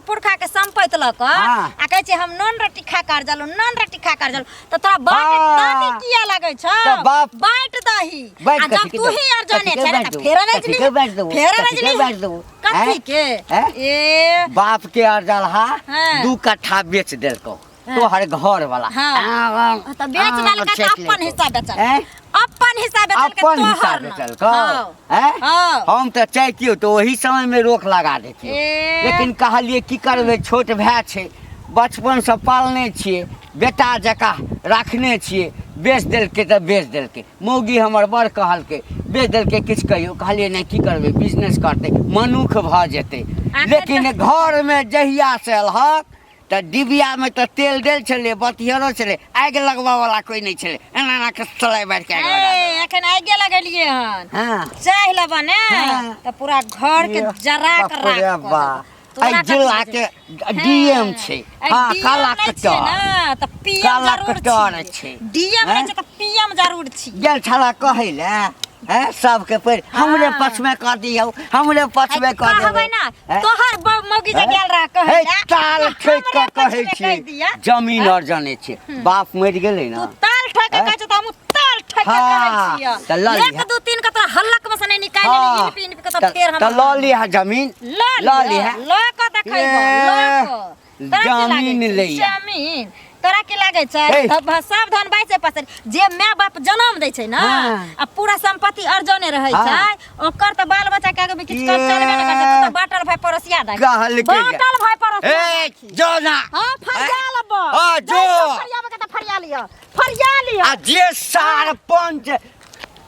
Speaker 3: पुरखा के संपैत लऽ कऽ
Speaker 4: हाँ।
Speaker 3: आ कहै छै हम नून रोटी खा कर जलू, नून रोटी खा कर जलू, तऽ तोरा बाँट
Speaker 4: हाँ।
Speaker 3: दही किया लगै छौ?
Speaker 4: तऽ बाप
Speaker 3: बाँट दही।
Speaker 4: बाँट
Speaker 3: आ जब
Speaker 4: कथी के
Speaker 3: तू
Speaker 4: देबौ?
Speaker 3: ही अरजने
Speaker 4: कथी के
Speaker 3: छै
Speaker 4: बाँट
Speaker 3: तऽ
Speaker 4: देबौ?
Speaker 3: फेर अरज
Speaker 4: कथी
Speaker 3: ली,
Speaker 4: के बाँट देबौ?
Speaker 3: फेर अरज
Speaker 4: कथी के
Speaker 3: ली।
Speaker 4: बाँट देबौ?
Speaker 3: कथी
Speaker 4: हैं?
Speaker 3: के?
Speaker 4: हैं?
Speaker 3: ए
Speaker 4: बाप के अरजलहा
Speaker 3: हाँ।
Speaker 4: 2 कट्ठा बेच देलकौ
Speaker 3: हाँ।
Speaker 4: तोहर घर वाला।
Speaker 3: हाँ। तऽ बेच देलकै तऽ अपन हिस्सा बेचल,
Speaker 4: हैं?
Speaker 3: अपन हिस्सा बेचलकै,
Speaker 4: अपन हिस्सा
Speaker 3: तोहर न।
Speaker 4: बेचलकौ।
Speaker 3: हाँ।
Speaker 4: हैं?
Speaker 3: हाँ।
Speaker 4: हम तऽ चाहतियौ तऽ ओही समय में रोक लगा देतियौ,
Speaker 3: ए।
Speaker 4: लेकिन कहलियै की करबै, छोट भाय छै, बचपनसँ पालने छियै, बेटा जकाँ राखने छियै, बेच देलकै तऽ बेच देलकै। मौगी हमर बड़ कहलकै बेच देलकै, किछु कहियौ, कहलियै नहि की करबै, बिजनेस करतै, मनुख भऽ जेतै।
Speaker 3: आ
Speaker 4: लेकिन घरमे जहियासँ एलहक तऽ डिबियामे तऽ तेल देल छलै, बतिहरो छलै, आगि लगबऽवला कोइ नहि छलै, एना एना के सलाइ बारि के आगि लगा देलक।
Speaker 3: ए, एखन आगिए लगेलियै हन।
Speaker 4: हाँ।
Speaker 3: चाह लेबऽ ने
Speaker 4: हाँ।
Speaker 3: तऽ पूरा घर के जरा के
Speaker 4: बाप रे
Speaker 3: राख कऽ
Speaker 4: बा।
Speaker 3: देबौ। तोरा
Speaker 4: एहि
Speaker 3: कथी
Speaker 4: जिला
Speaker 3: छै?
Speaker 4: के डीएम छै।
Speaker 3: एहि
Speaker 4: हाँ,
Speaker 3: डीएम
Speaker 4: काला
Speaker 3: नहि छियै
Speaker 4: कटर।
Speaker 3: ने, तऽ पीएम
Speaker 4: काला
Speaker 3: जरूर
Speaker 4: कटर
Speaker 3: छियै।
Speaker 4: छै।
Speaker 3: डीएम नहि
Speaker 4: हैं?
Speaker 3: छै तऽ पीएम जरूर छियै।
Speaker 4: गेल छला कहै लए, हैं, सबके पैर हमरे
Speaker 3: हाँ।
Speaker 4: पक्ष में कऽ दियौ, हमरे पक्ष में कऽ
Speaker 3: कहबै
Speaker 4: देबै।
Speaker 3: ना,
Speaker 4: हैं?
Speaker 3: तोहर मौगी जे
Speaker 4: हैं?
Speaker 3: गेल रह कहै
Speaker 4: हे,
Speaker 3: लए,
Speaker 4: ताल
Speaker 3: तऽ
Speaker 4: ठोकि कऽ
Speaker 3: हमरे पक्ष
Speaker 4: कहै
Speaker 3: में
Speaker 4: छियै,
Speaker 3: कहि दिअ।
Speaker 4: जमीन
Speaker 3: हैं?
Speaker 4: अर्जने छै, बाप मरि गेलै
Speaker 3: तू
Speaker 4: ना।
Speaker 3: ताल ठोकि के
Speaker 4: हैं?
Speaker 3: कहै छौ तऽ हमहूँ ताल ठोकि के
Speaker 4: हाँ,
Speaker 3: कहै छियौ।
Speaker 4: तऽ लऽ
Speaker 3: एक
Speaker 4: लिहऽ।
Speaker 3: दू तीन के तोरा हल्लक में से नहि निकालि
Speaker 4: हाँ,
Speaker 3: लेली, इन पिन के तऽ फेर हम
Speaker 4: तऽ लऽ लिहऽ जमीन,
Speaker 3: लऽ
Speaker 4: लऽ
Speaker 3: लिहऽ,
Speaker 4: लिहऽ।
Speaker 3: लऽ कऽ देखैबो, लऽ
Speaker 4: ए,
Speaker 3: कऽ। तोरा की लागै
Speaker 4: जमीन
Speaker 3: छै?
Speaker 4: लैया।
Speaker 3: जमीन तोरा की लागै छै?
Speaker 4: हे।
Speaker 3: तऽ सब धन बाइसे पसरि जे माय बाप जनम दै छै ना
Speaker 4: हाँ।
Speaker 3: आ पूरा संपत्ति अर्जने रहै
Speaker 4: हाँ।
Speaker 3: छै, ओकर तऽ बाल बच्चा के आगे भी किछु कर चलबे नहि करै छै। तू तऽ बाटल भाई पड़ोसिया दे,
Speaker 4: कहलकै जे-
Speaker 3: बाटल भाई पड़ोसिया
Speaker 4: ए,
Speaker 3: दे।
Speaker 4: जो ना।
Speaker 3: हाँ, फरिया लेबो।
Speaker 4: हाँ, जो।
Speaker 3: फरियाबे के तऽ फरिया लिअ, फरिया लिअ।
Speaker 4: आ जे सरपंच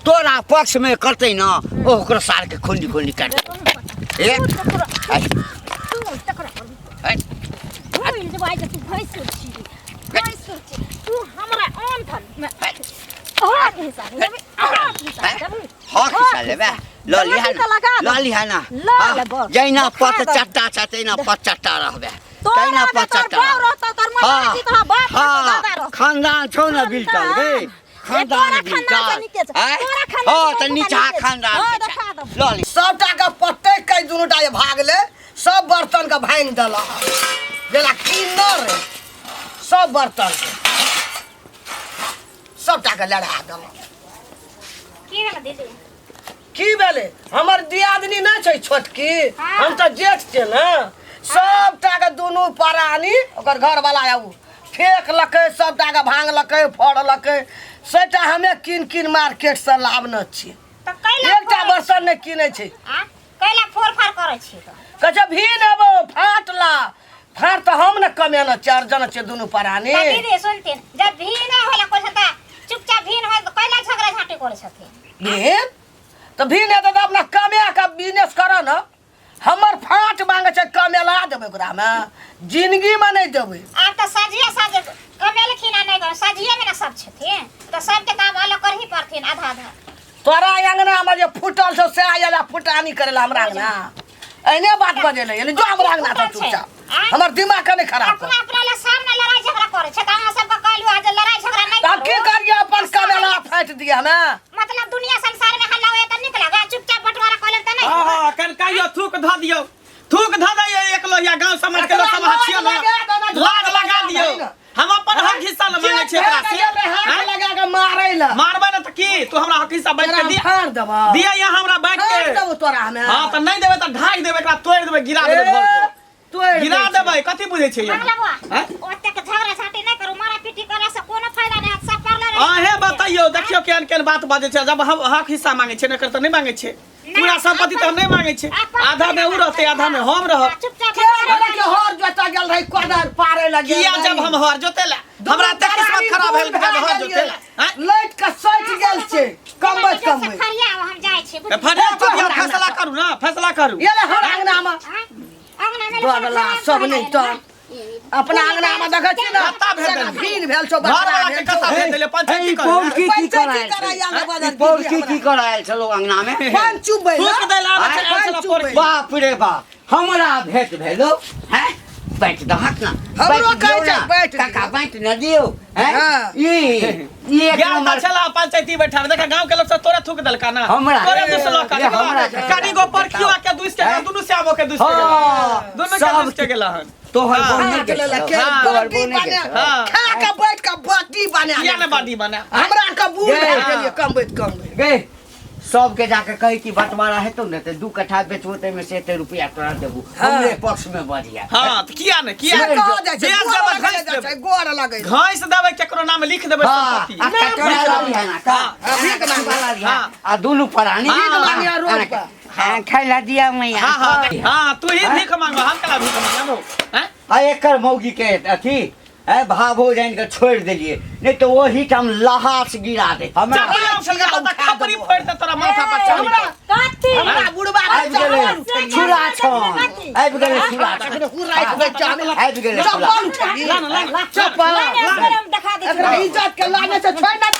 Speaker 4: तोरा पक्ष में करतै ना, ओ ओकरो सार के खुंडी खुंडी काटि देतै। ए,
Speaker 3: तू तकरा,
Speaker 4: ऐ,
Speaker 3: तू तकरा
Speaker 4: ऐ,
Speaker 3: भूलि जेबो आइ जे तू भैंसुर छी, भैंसुर छी। तू हमरा आन धन मे हक हिस्सा लेबै, हक हिस्सा लेबै।
Speaker 4: हक हिस्सा लेबै, लऽ लिहा
Speaker 3: जल्दी तऽ लगा
Speaker 4: ना,
Speaker 3: दे।
Speaker 4: लऽ लिहा ना।
Speaker 3: लऽ
Speaker 4: हाँ,
Speaker 3: लेबो।
Speaker 4: जहिना
Speaker 3: देखा
Speaker 4: पत
Speaker 3: दे।
Speaker 4: चट्टा छै तहिना पत चट्टा रहबै,
Speaker 3: तोरा
Speaker 4: तहिना
Speaker 3: रहबे,
Speaker 4: पत
Speaker 3: तोहर
Speaker 4: चट्टा
Speaker 3: बाप
Speaker 4: रहबै।
Speaker 3: रहतौ, तोहर माय
Speaker 4: हाँ,
Speaker 3: रहतौ, तोहर बाप रहतौ,
Speaker 4: हाँ,
Speaker 3: दादा रहतौ।
Speaker 4: खानदान छौ ना बिलटल गे,
Speaker 3: खानदान।
Speaker 4: खानदान
Speaker 3: तोरा खानदान से
Speaker 4: बिलटल।
Speaker 3: नीके छै।
Speaker 4: आँय?
Speaker 3: तोरा खानदान
Speaker 4: हाँ,
Speaker 3: से
Speaker 4: तऽ
Speaker 3: बहुत
Speaker 4: नीचा
Speaker 3: नीके छै।
Speaker 4: खानदान
Speaker 3: हाँ,
Speaker 4: के छै।
Speaker 3: देखा देबौ।
Speaker 4: लऽ ली।
Speaker 2: सबटा के पत्ते कै दुनूटा जे भागले, सब बर्तन के भांगि देलक, जेना किन्नर रे, सब बर्तन के सबटा के लड़ा देलक।
Speaker 3: की भेलै दीदी?
Speaker 2: की भेलै? हमर दियादनी नहि छै छोटकी,
Speaker 3: हाँ।
Speaker 2: हम तऽ जेठ छियै ने। सबटा के दुनू प्राणी ओकर घरवाला आबू फेकलकै, सबटा के भांगलकै फोड़लकै, सेटा हमे कीन कीन मार्केट से लाबने छियै।
Speaker 3: तऽ कैला
Speaker 2: एकटा
Speaker 3: फोड़ै
Speaker 2: बर्तन नहि कीनै छै।
Speaker 3: आ कैला फोड़ फाड़ करै छियै तऽ?
Speaker 2: कहै छै भीन एबो फाट ला, फाट तऽ हम ने कमेने छियै, अर्जन छियै दुनू प्राणी।
Speaker 3: तऽ दीदी सुनथिन, जब भीन होला कोइ तऽ चुपचाप भीन होय तऽ कैला झगड़ा झाँटी करै छथिन?
Speaker 2: भीन तऽ भीन हेतै तऽ अपना कमा कऽ बिजनेस करऽ ने। हमर फाट मांगे छै, कमेला देबै ओकरामे, जिंदगीमे नहि देबै।
Speaker 3: आब तऽ सझिए साँझ कमेलखिन आ नहि सझिएमे ने सब छथिन, तऽ सबके तऽ आब अलग करही पड़थिन आधा आधा।
Speaker 2: तोरा अंगनामे जे फूटल छौ से आयल आ फुटानी करै लए हमरा अंगना, एहने बात बजेलै। एने जो हमरा अंगना से चुपचाप, हमर दिमाग के नहि खराब कर।
Speaker 3: अपना अपना लए सब ने लड़ाई झगड़ा करै छै, तऽ अहाँ सबके कहलहुँ जे लड़ाई झगड़ा नहि
Speaker 2: तऽ की
Speaker 3: करू।
Speaker 2: करियै, अपन कमेला फाटि दियै हमे?
Speaker 3: मतलब दुनिया संसार में हल्ला होय तऽ नीक लागे, चुपचाप बंटवारा कऽ लेब तऽ नहि।
Speaker 1: हाँ हाँ, कनकाइयो थूक धऽ दियौ, थूक धऽ दैयौ एक लोहिया, गाँव समाज के लोक सब अहाँ छियै ने, लाज लगा दियौ। हम अपन हक हिस्सा ल मांगे छियै एकरा से।
Speaker 2: हाथ
Speaker 1: आँय?
Speaker 2: लगा के मारै लए।
Speaker 1: मारबै ने तऽ की तू हमरा हक हिस्सा बाँटि के
Speaker 2: तोरा
Speaker 1: दिया?
Speaker 2: फाड़ देबौ।
Speaker 1: दिया यहाँ हमरा बाँटि
Speaker 2: फाड़
Speaker 1: के।
Speaker 2: देबौ तोरा हमे।
Speaker 1: हाँ, तऽ नहि देबै तऽ ढाहि देबै एकरा, तोड़ि देबै, गिरा देबै घर पर।
Speaker 2: तोड़ि
Speaker 1: गिरा
Speaker 2: दै छै।
Speaker 1: देबै, कथी बुझै छियै
Speaker 3: मंगला बुआ,
Speaker 1: आँय?
Speaker 3: ओतेक झगड़ा झाँटी नहि करू, मारा पीटी करै से कोनो फायदा नहि हैत, सब पड़ले रहै।
Speaker 1: अहें बतैयौ, देखियौ केहन केहन बात बजै छै। जब हम हक हिस्सा मांगे छियै ने, एकर तऽ नहि मांगे छियै। पूरा संपत्ति तऽ हम नहि मांगे छियै, आधा में उ रहतै, आधा में हम रहब।
Speaker 3: चुपचाप
Speaker 2: के बोले के हर जोता गेल रही, कोदार पारे लगे
Speaker 1: किया जब हम हर जोते ला, हमरा तऽ किस्मत खराब भेल जब हर जोते ला। आँय?
Speaker 2: लैट के सटि गेल छै कमबैत कमबैत।
Speaker 3: फरिया हम जाइ छी।
Speaker 1: तऽ फरिया
Speaker 2: ए,
Speaker 1: फरिया,
Speaker 2: तोहर
Speaker 1: फैसला करू ना, फैसला करू।
Speaker 2: ये ले हर अंगना में
Speaker 3: अंगना में
Speaker 2: दोगला सब नहि तऽ अपना अंगना में देखै छी ना,
Speaker 1: कत्ता भेल
Speaker 2: सेना
Speaker 1: देलियै?
Speaker 2: भीड़ भेल छौ,
Speaker 1: घर वाला
Speaker 2: बकरा
Speaker 1: के
Speaker 2: भेल
Speaker 1: कत्ता
Speaker 2: छौ।
Speaker 1: भेल देलियै? पंचायती
Speaker 4: ई
Speaker 1: करू।
Speaker 4: पौड़की की
Speaker 2: पंचायती
Speaker 4: करायल
Speaker 2: करायल
Speaker 4: छलै?
Speaker 2: छै,
Speaker 4: ई पौड़की की करायल छलौ अंगना में?
Speaker 2: पानि चुबै
Speaker 1: थूक दै लए आबै छै, आयल छलै पौड़की।
Speaker 4: बाप रे बाप, हमरा भेंट भेलो हैं बाँटि दहक ना।
Speaker 2: हमरो
Speaker 4: बाँटि
Speaker 2: कहै
Speaker 4: दियौ
Speaker 2: छै,
Speaker 4: ना।
Speaker 2: बाँटि
Speaker 4: काका
Speaker 2: दियौ।
Speaker 4: बाँटि न दियौ हैं
Speaker 2: हाँ।
Speaker 4: ई ई एक
Speaker 1: ज्ञान
Speaker 4: नंबर
Speaker 1: तऽ छला पंचायती बैठा में देखा गांव के लोग सब तोरा थूक देलका ना।
Speaker 4: हमरा।
Speaker 1: तोरे दुसलक।
Speaker 4: ए, हमरा।
Speaker 1: कनी गो परखियो के दुस के
Speaker 4: हैं?
Speaker 1: दुनू श्यामो के दुस के गेला।
Speaker 4: हाँ,
Speaker 1: दुनू के
Speaker 4: सब
Speaker 1: दुस के गेला हन।
Speaker 4: तोहर
Speaker 1: हाँ।
Speaker 4: बोल
Speaker 2: खा
Speaker 4: नहि
Speaker 2: लेलक,
Speaker 4: गेल छौ।
Speaker 1: हाँ।
Speaker 4: तोहर
Speaker 2: बाटी
Speaker 4: बोल नहि
Speaker 2: बना
Speaker 4: गेल छौ।
Speaker 1: हाँ।
Speaker 2: खा के बैठ के बाटी बना
Speaker 1: किया ने बाटी बना?
Speaker 2: हमरा के बूढ़
Speaker 4: गे।
Speaker 2: भए गेलियै कमबैत कमबैत।
Speaker 4: गे सबके जाके कही कि बंटवारा हेतौ ने तऽ 2 कट्ठा बेचबो ताहिमे से एते रुपया तोरा देबू।
Speaker 2: हाँ।
Speaker 4: हमरे पक्ष में बढ़िया।
Speaker 1: हाँ, तऽ किया ने किया
Speaker 2: से
Speaker 1: ने
Speaker 2: कहल जाइ छै,
Speaker 1: बेच
Speaker 2: गोर
Speaker 1: देबै,
Speaker 2: लगै
Speaker 1: घैस
Speaker 2: जाइ छै,
Speaker 1: देबै।
Speaker 2: गोर लगै छै।
Speaker 1: घैस देबै, केकरो नाम लिख देबै
Speaker 4: हाँ,
Speaker 1: संपत्ति।
Speaker 4: आ कटोरा लबिहा ना, का?
Speaker 1: हाँ,
Speaker 2: भीख मांगे।
Speaker 1: हाँ।
Speaker 4: आ दुनू प्राणी
Speaker 1: भीख
Speaker 2: मांगे रोड पर।
Speaker 4: हाँ, खाइ ला दिया मैया।
Speaker 1: हाँ हाँ हाँ, तू ही भीख मांगो, हम कला भीख मांगबो हैं?
Speaker 4: आ एकर मौगी के अथी ए भाभो जान के छोड़ देलिए, नहीं तो वही ठाम लहास गिरा दे। हमरा
Speaker 1: चपला उछल के त खपरी फोड़ दे तोरा माथा पर चढ़।
Speaker 2: हमरा
Speaker 3: कथी?
Speaker 2: हमरा बुढ़बा के
Speaker 4: आबि गेलै
Speaker 2: चप्पल उठेलियै।
Speaker 4: छुरा छन, आबि गेलै छुरा छन।
Speaker 2: अखने हुराइत नै चाहे।
Speaker 4: आबि गेलै छुरा।
Speaker 2: चप्पल उठेलियै।
Speaker 1: ला ना, ला ना।
Speaker 2: चप्पल।
Speaker 3: लाने, एकरे हम देखा दै
Speaker 2: एकरा
Speaker 3: छियौ।
Speaker 2: इज्जत के लाने से छोड़ ना दे।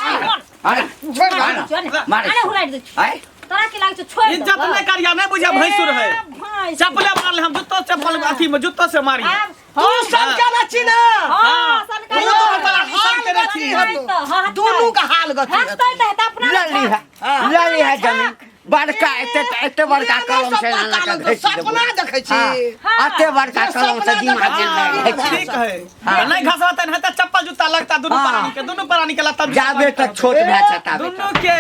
Speaker 4: अरे,
Speaker 2: छोड़ ना।
Speaker 3: चल,
Speaker 4: मारे।
Speaker 3: अरे हुराइत दै छियौ।
Speaker 4: आय
Speaker 3: तोरा की लागै छौ छोड़
Speaker 1: इज्जत नहीं करिया, नहीं बुझा भैंसुर है।
Speaker 3: भैंस।
Speaker 1: चपले मारले हम जुत्तो चप्पल अथी में जुत्तो से मारी।
Speaker 3: आब
Speaker 2: तू सब केना छी ना?
Speaker 3: हाँ, सनकाइ
Speaker 1: दुनू
Speaker 3: हाल
Speaker 1: तोरा हाल केने छी।
Speaker 3: गति हेतौ,
Speaker 2: दुनू के हाल गति
Speaker 3: हटतै
Speaker 2: हेतौ।
Speaker 3: तऽ हेतै अपना
Speaker 4: लली है, लली है जमीन बड़का, एते एते बड़का कलम से लाना के घसि देबो।
Speaker 2: सपना देखै छी।
Speaker 4: हाँ, एते बड़का कलम से दिमाग
Speaker 1: हाँ,
Speaker 4: जे घसि
Speaker 1: ठीक है। नहीं घसवा त नहीं त चप्पल जूता लगता दुनू
Speaker 4: हाँ।
Speaker 1: प्राणी के, दुनू प्राणी के लगता
Speaker 4: जाबे तक छोट भए छै ताबे
Speaker 1: दुनू
Speaker 4: तक।
Speaker 1: के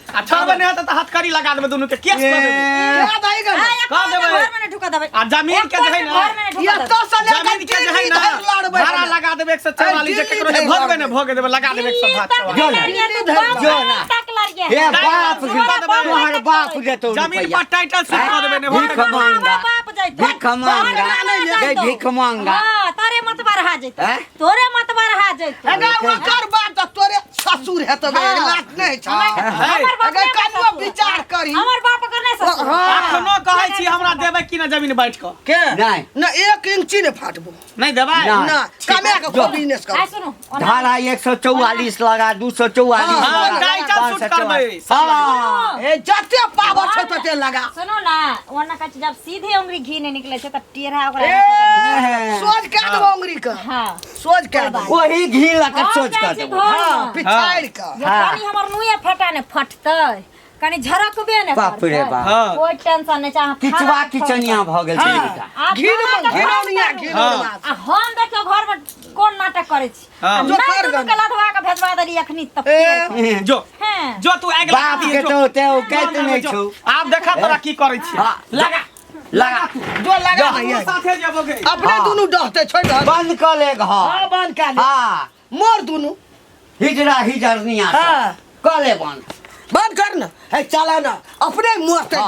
Speaker 1: आ छोड़बे नहीं होता त हथकड़ी लगा देबे दुनू के, केस कऽ देबे।
Speaker 2: क्या दही गन?
Speaker 1: कह देबै।
Speaker 3: घर में नहीं ढुका देबै।
Speaker 1: आ जमीन के जे है ना,
Speaker 3: घर में नहीं ढुका
Speaker 2: ये
Speaker 3: देबै।
Speaker 2: तो से लेकर
Speaker 1: जमीन के जे है
Speaker 2: दिल्ली
Speaker 1: ना
Speaker 2: धरि लड़बै
Speaker 1: भाड़ा
Speaker 2: हमे।
Speaker 1: लगा देबे 144, जे
Speaker 2: दिल्ली
Speaker 1: केकरो जे
Speaker 2: धरि
Speaker 1: भगबे ने
Speaker 2: लड़बै।
Speaker 1: भोगे देबे, लगा देबे 107।
Speaker 3: दिल्ली तक
Speaker 4: जो ना।
Speaker 3: लड़िए, तू बाप
Speaker 4: जो ना।
Speaker 3: तक लड़िए।
Speaker 4: हे बाप
Speaker 1: दिल्ली
Speaker 4: रे,
Speaker 1: तक
Speaker 4: तोहर बाप जेतौ
Speaker 1: जमीन
Speaker 4: रुपैया।
Speaker 1: पर टाइटल सुट कऽ देबे ने
Speaker 4: भीख
Speaker 1: भोगे।
Speaker 4: मांगा,
Speaker 3: बाप जैतौ।
Speaker 4: भीख मांगा,
Speaker 3: तोहर
Speaker 4: गे भीख मांगा।
Speaker 3: हाँ, तोरे मत बढ़ा जैतौ।
Speaker 4: हैं?
Speaker 3: तोरे मत बढ़ा जैतौ।
Speaker 2: अगर ओकर बाप तऽ तोरे ससुर हेतौ गे,
Speaker 3: हाँ।
Speaker 2: लात नहि छौ।
Speaker 3: हमर बाप
Speaker 2: अगर
Speaker 3: नहि
Speaker 2: कनियो
Speaker 3: ससुर।
Speaker 2: विचार करी।
Speaker 3: हमर बाप अगर नहि ससुर।
Speaker 2: हाँ।
Speaker 1: अखनो कहै छी हमरा देबै कि ना जमीन बाँटि कऽ?
Speaker 2: के?
Speaker 4: नहि।
Speaker 2: ना 1 इंची नहि फाटबो।
Speaker 1: नहीं देबै?
Speaker 4: नहि।
Speaker 2: ना, कमे के
Speaker 4: जो।
Speaker 2: बिजनेस कर।
Speaker 3: आइ सुनू, ओना-
Speaker 4: धारा 144 लगा, 244
Speaker 1: हाँ,
Speaker 4: लगा,
Speaker 1: टाइटल
Speaker 4: पाँच
Speaker 1: सूट
Speaker 4: सौ
Speaker 1: करबै।
Speaker 4: चौवालीस। हाँ।
Speaker 2: ए जते पावर छै तते लगा।
Speaker 3: सुनू ना, ओना कहै छै जब सीधे उंगली घी नहि निकलै छै तऽ टेढ़ा ओकरा
Speaker 2: ए सोझ कए देबो उंगली के।
Speaker 3: हाँ।
Speaker 2: सोझ कए देबो।
Speaker 4: वही घी लऽ कऽ
Speaker 3: हम
Speaker 4: सोच
Speaker 3: जाइ
Speaker 4: कर
Speaker 3: छी
Speaker 4: देबो।
Speaker 3: घरमे।
Speaker 2: हाँ, पिछाड़ि कऽ।
Speaker 3: जे कनी हमर नुए फटा ने फटतै, कनी झरकबे ने
Speaker 4: बाप रे
Speaker 3: करतै।
Speaker 4: बाप।
Speaker 1: हाँ।
Speaker 3: कोइ टेंशन नहि छै, अहाँ
Speaker 4: किचवा
Speaker 3: खाना खाउ।
Speaker 4: किचनिया भऽ गेल छै बेटा।
Speaker 3: आब
Speaker 2: घिन
Speaker 3: खाना के
Speaker 2: घिनौनिया,
Speaker 3: खाउ।
Speaker 2: घिनौनिया।
Speaker 3: आ हम देखियौ घर में कोन नाटक करै छी।
Speaker 1: हाँ।
Speaker 3: आ
Speaker 2: जो
Speaker 3: नहि
Speaker 2: कर
Speaker 3: दुनू
Speaker 2: गन।
Speaker 3: के लधवा के भेजवा देली अखनी तक।
Speaker 2: ए,
Speaker 1: जो
Speaker 3: हैं।
Speaker 1: जो तू आगि लगा
Speaker 4: बाप
Speaker 1: दिए,
Speaker 4: के
Speaker 1: जो।
Speaker 4: तो ओते औकात
Speaker 1: जो,
Speaker 4: नहि
Speaker 1: जो।
Speaker 4: छौ।
Speaker 1: आब देखा तोरा की करै छी।
Speaker 4: हाँ।
Speaker 1: लगा
Speaker 4: लगा
Speaker 2: जो लगा
Speaker 1: हमरो
Speaker 2: नहीं
Speaker 1: साथे जेबो गे।
Speaker 2: अपने
Speaker 4: हाँ।
Speaker 2: दुनू डहते छोड़ दह।
Speaker 4: बंद कऽ ले घर।
Speaker 2: हाँ, बंद कऽ ले।
Speaker 4: हाँ।
Speaker 2: मोर दुनू।
Speaker 4: हिजरा हिजरनिया
Speaker 2: हाँ।
Speaker 4: कऽ ले बंद।
Speaker 2: बंद कर ना, हे चला ना, अपने मुँह से।
Speaker 4: हाँ।